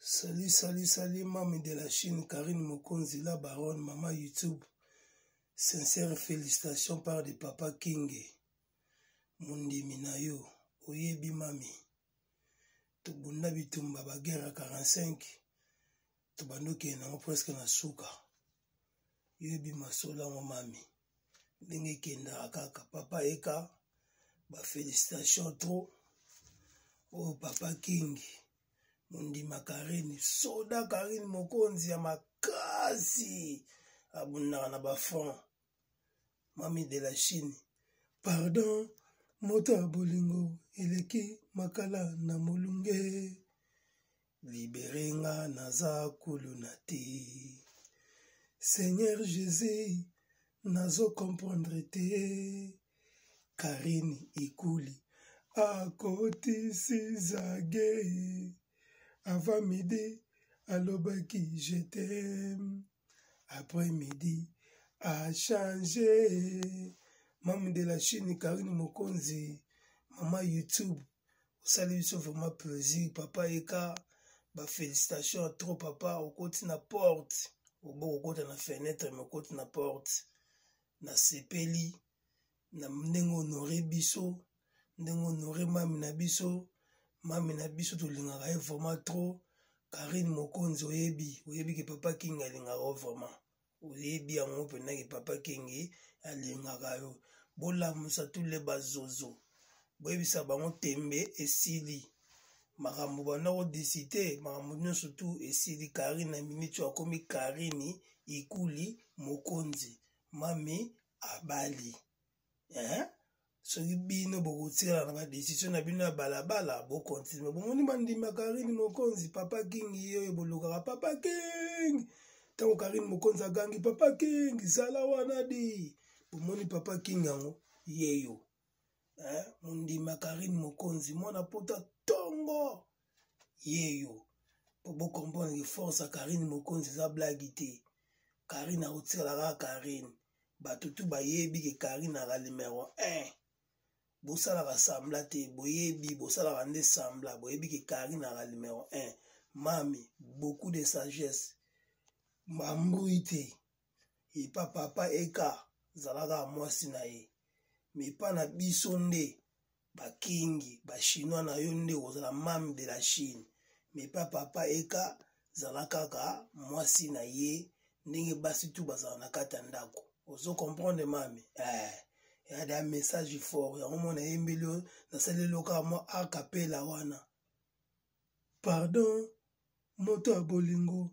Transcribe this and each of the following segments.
Salut, salut, salut, Mami de la Chine, Karine Mokonzi, la baronne, maman YouTube. Sincère félicitations par de Papa King. Mondimi na yo, oyebi mami. Tobunda bitumba ba guerre ya 45, tobanda okende nango presque na suka. Yoyebi masolo yango mami. Ndenge ekendaka kaka. Papa Eka, ba félicitations trop. Oyo Papa King. Mondima Karine, soda Karine mokonzi ya makasi abundaka na ba front. Mami de la Chine, pardon, moto ya bolingo eleki makala na molunge. Libere nga naza kuluna te. Seigneur Jésus, nazo comprendre te. Karine Ikuli akotisi zagei avant midi alobaki je t'aime après midi a change mame de la Chine Karine Mokonzi mama YouTube osali biso vraiment plaisir papa eka ba félicitations à trop papa okoti na porte obo okota na fenêtre mais okoti na porte nasepeli na ndenge honore biso ndenge honore mami na biso mami na biso tolingaka ye vraiment trop karine mokonzi oyebi oyebi ke papa king alingaka yo vraiment oyebi yango mpenza ke papa king alingaka yo bolamusa tule bazozo boyebisa bango tembe esili makambo banda kodisite makambo nyonso tu esili karine na miniti oyo akomi karine ikuli mokonzi mami abali eh? soki bino bokotikala na badecision na bino ya balabala bokontinue bomoni bandima karine mokonzi papa king ye oyo bolukaka papa king ntango karine mokonzi agangi papa king zala wana di bomoni papa king yango yeyo eh? mondima karine mokonzi mwana pota tongo yeyo po bocomprendre ke force ya karine mokonzi eza blagi te karine akotikala kaka karine bato tu bayebi ke karine aka numero 1 bosalaka sambla te boyebi bosalaka nde sambla boyebi ke karine aka numero 1 mami beaucoup de sagesse mambui te epa papa eka zalaka mwasi na ye me epa na biso nde ba kingi ba chinois na yo nde okozala mame de la chine mais pa papa eka zala kaka mwasi na ye ndenge basi tu bazala na kati ya ndako ozo comprendre mame eh, ya da message fort yango mona eyembeli oyo nasaleli yo kaka mwa acapella wana pardon moto ya bolingo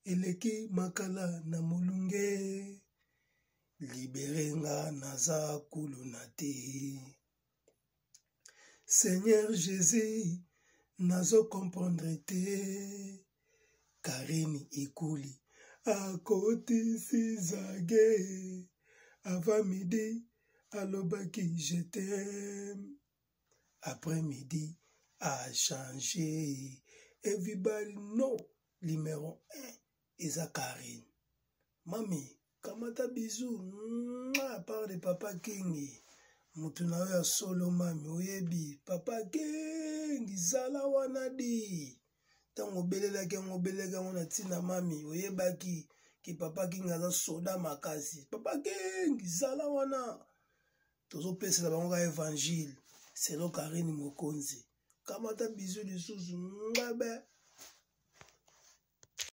eleki makala na molunge libere nga naza kuluna te seigneur jésus nazo comprendre te karine ikuli akotisi zage avant midi alobaki je t'aime après midi a change everybody know numero 1 eza karine mami kamata bisou mwa part de papa kingi motu na yo ya solo mami oyebi papa kingi zala wana di ntango obelelaki yango obelelaki yango na ntina mami oyebaki ke papa kingi aza soda makasi papa kingi zala wana tozopesela bango ka evangile selo karine mokonzi kamata bizu lisusu ngabe.